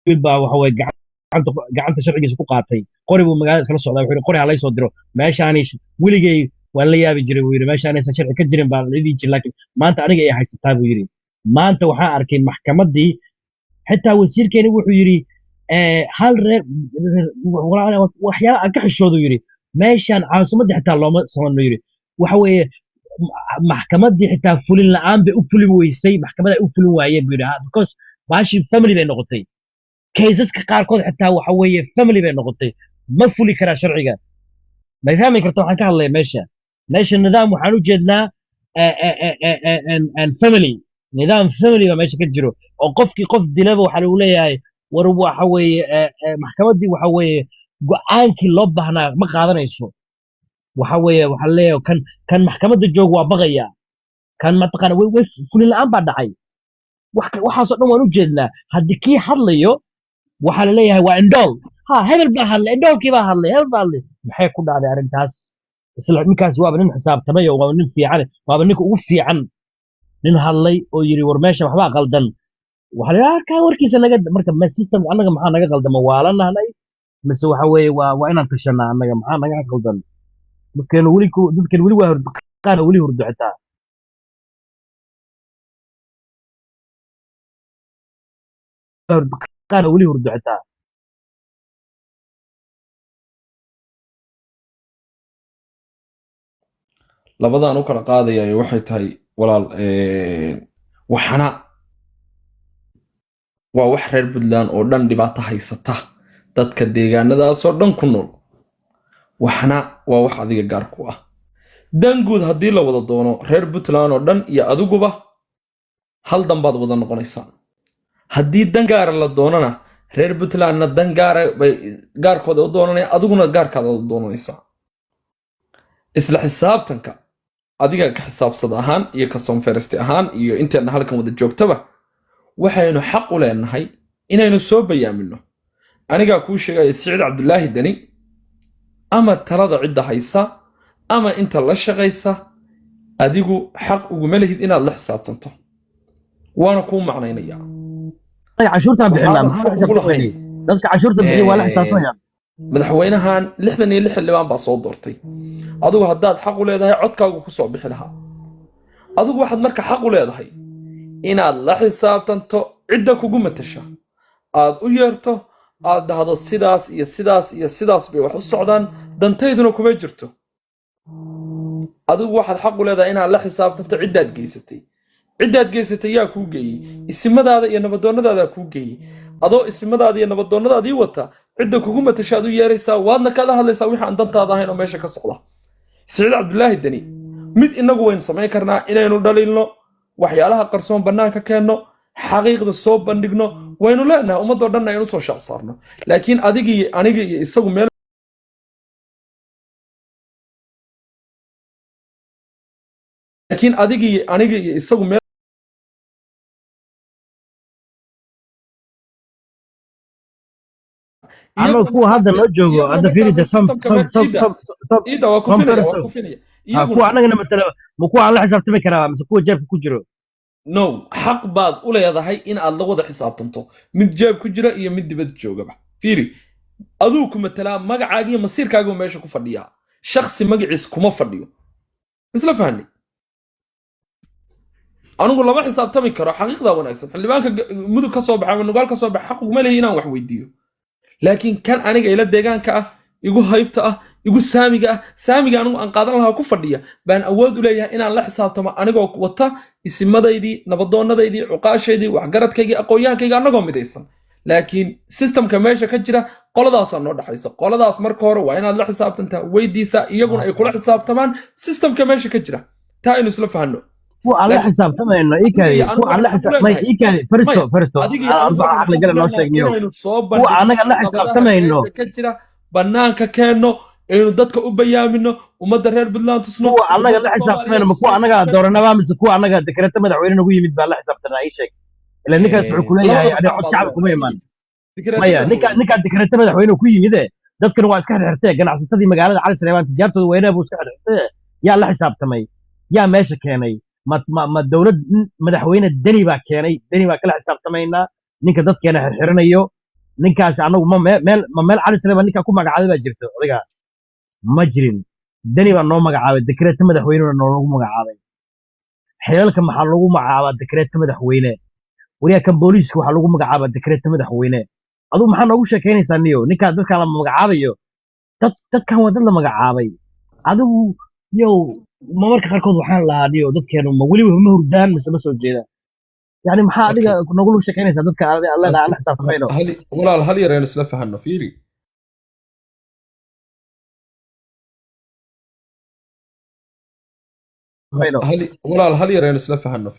Wiil baa waxa weye gacanta sharcigiisa ku qaatay, qori buu magaalada iskala socdaa. Wuxuu yidhi, "Qori ha lay soo diro." Meeshaani weligay waan la yaabi jiray, buu yidhi, meeshaanaysan sharci ka jirin baa la dhihi jiray, laakiin maanta aniga ay haysataa, buu yidhi. Maanta waxaan arkay maxkamaddii, xitaa wasiirkeeni wuxuu yidhi hal reer waxyaala aan ka xishoodu yidhi, meeshaan caasimadda xitaa looma samano, yidhi. Waxa weeye maxkamaddii xitaa fulin la'aan bay u fulin weysay, maxkamadda ay u fulin waayeen, buu yidhi, because baashii family bay noqotay. Cases-ka qaarkood xitaa waxa weeye family bay noqotay, ma fuli karaa sharciga. Ma fahmi karta waxaan ka hadlaya? Meesha nidaam waxaan u jeednaa and family, nidaam family baa meesha ka jiro, oo qofkii qof dilaba waxaa lagu leeyahay, war waxa weeye maxkamaddii waxa weeye go'aankii loo baahnaa ma qaadanayso. Waxa weeye waxaa leeyahay kan maxkamadda jooga waa baqaya, kan mataqaana way fulin la'aan baa dhacay. Waxaasoo dhan waan u jeednaa. Haddii kii hadlayo waxaa la leeyahay waa indhool, ha hebel baa hadlay, indhoolkii baa hadlay, hebel baa hadlay. Maxay ku dhacday arrintaas? Isla ninkaasi waaba nin xisaabtamay oo waaba nin fiican, waaba ninka ugu fiican, nin hadlay oo yidhi, "War meesha waxbaa qaldan." Waxaa la yidhi, kaa warkiisa naga. Marka ma system annaga maxaa naga qaldama? Waa nahnay mise waxa weeye waa inaan tashanaa? Annaga maxaa naga qaldan? Dadkeenu weli dadkeenu weli waa hurdo, qaarna weli hurdo xitaa. Qaarna weli hurdo xitaa. Labadaan u kala qaadayayo waxay tahay, walaal, waxana waa wax reer Puntland oo dhan dhibaato haysata, dadka deegaanadaasoo dhan ku nool. Waxna waa wax adiga gaar ku ah. Dan guud haddii la wada doono, reer Puntland oo dhan iyo adiguba hal dan baad wada noqonaysaan. Haddii dan gaara la doonana, reer Puntlandna dan gaara bay gaarkooda u doonanaya, adiguna gaarkaada u doonanaysaa. Isla xisaabtanka adiga ka xisaabsad ahaan iyo ka soonferesti ahaan iyo inteenna halkan wada joogtaba, waxaynu xaq u leenahay inaynu soo bayaamino. Anigaa kuu sheegaya, Siciid Cabdulaahi Deni ama talada cidda haysa ama inta la shaqaysa, adigu xaq uguma lihid inaad la xisaabtanto, waana kuu macnaynayaa. Annaga canshuurtaan bixinaa. Waxaadan Maxaa la xaq ugu xisaabtamayay? lahayn. Dadka canshuurta bixiya waa la xisaabtamaya. Madaxweynahan 66 xildhibaan baa soo doortay. Adigu haddaad xaq u leedahay, codkaagu ku soo bixi lahaa. Adigu waxaad marka xaq u leedahay inaad la xisaabtanto cidda kugu matasha, aad u yeerto, aad dhahdo, "Sidaas iyo sidaas iyo sidaas bay wax u socdaan, dantayduna kuma jirto." Adigu waxaad xaq u leedahay inaad la xisaabtanto ciddaad geysatay. Ciddaad geysatay yaa kuu geeyey? Isimadaada iyo nabadoonnadaada kuu geeyey. Adoo isimadaada iyo nabadoonnadaadii wata, cidda kugu matashaad u yeeraysaa, waadna kala hadlaysaa wixii aan dantaada ahayn oo meesha ka socda. Siciid Cabdulaahi Deni, mid inagu waynu samayn karnaa: inaynu dhaliilno, waxyaalaha qarsoon bannaanka keenno, xaqiiqda soo bandhigno waynu leenahay, ummadoo dhanna aynu soo shaq saarno. Laakiin adigii, aniga iyo isagu meel, laakiin adigii, aniga iyo isagu meel Annaga iyaguna kuwa hadda markaas noo joogo iyaguna hadda fiiri markaas de some systemka some some ciidda some some ciidda waa some kufinaya, waa first kufinaya. Ha kuwa Iyaguna annagana matala, ma kuwa aan la xisaabtami karaa mise kuwa jeebka ku jiro? No, xaq baad u leedahay in aad la wada xisaabtanto, mid jeeb ku jira iyo mid dibad joogaba. Fiiri, aduu ku matalaa, magacaaga iyo masiirkaagu meesha ku fadhiyaa, shakhsi magaciis kuma fadhiyo. Isla fahnay? Anigu lama xisaabtami karo. Xaqiiqda wanaagsan, xildhibaanka Mudug ka soo baxa ama Nugaal ka soo baxa xaq uguma leeyahay inaan wax weydiiyo. Laakiin kan aniga ila deegaanka ah, igu haybta ah, igu saamiga ah, saamiga anigu aan qaadan lahaa ku fadhiya, baan awood u leeyahay inaan la xisaabtamo, anigoo wata isimadaydii, nabadoonnadaydii, cuqaashaydii, waxgaradkaygii, aqoon-yahankayga, annagoo midaysan. Laakiin systemka meesha ka jira, qoladaasaa noo dhexaysa. Qoladaas marka hore waa inaad la xisaabtantaa, weydiisaa, iyaguna ay kula xisaabtamaan systemka meesha ka jira. Taa aynu isla fahanno. Kuwa aan la Laakiin xisaabtamayno adiga ikaadi iyo anigu kuwa aan la waxaan xaq u xisaab may leenahay ikaadi maya faristo faristo. Adiga iyo anigu Arbaca waxaan caqli xaq gala u noo leenahay sheegniyo inaynu soo kuwa bandhigno annaga la caqabadaha xisaabtamayno meesha ka jira, bannaanka keenno, aynu dadka u bayaamino, ummadda reer Puntland tusno, Kuwa annaga ummadda la Soomaaliyeed xisaabtamayno, ma kuwa tusno. annaga dooranaba mise kuwa annaga dekreto madaxweyne nagu yimid baa la xisaabtanaa? Ii sheeg. Ila ninkaas wuxuu ku leeyahay, Labadaba aniga xaq cod baad shacab kuma leedahay. imaan. Dekreeto Maya, ninka madaxweyne. Ninkaa dekreto madaxweyne ku yimide, dadkana waa iska xirxirtee, ganacsatadii magaalada Cali Saleebaan tijaartooda weynaha buu iska xirxirtee. Yaa la xisaabtamay? Yaa meesha keenay? Ma dowlad madaxweyne Deni baa keenay? Deni baa kala xisaabtamaynaa ninka dadkeena xirxiranayo. Ninkaasi anagu ma meel ma meel Cali Saleebaan ninkaa ku magacaabay baa jirto adiga ma jirin. Deni baa noo magacaabay, dekreeto madaxweynena noolagu magacaabay. Xilalka maxaa lagu magacaabaa? Dekreeto madaxweyne. Wariyaa, kan booliiska waxaa lagu magacaabaa dekreeto madaxweyne. Adigu maxaa noogu sheekaynaysaa niyo? Ninkaa dadkaa la magacaabayo, dadkan waa dad la magacaabay. Adigu yow, ma marka qaarkood waxaan lahaa niyo, dadkeenu ma weliba ma hurdaan mise ma soo jeedaan? Yani maxaa adiga nogula sheekaynaysaa dadka aad leedahay aan la xisaabtamayno? Walaal, hal yar aynu isla fahanno, fiiri. Walaal, hal yar aynu isla fahanno, fiiri.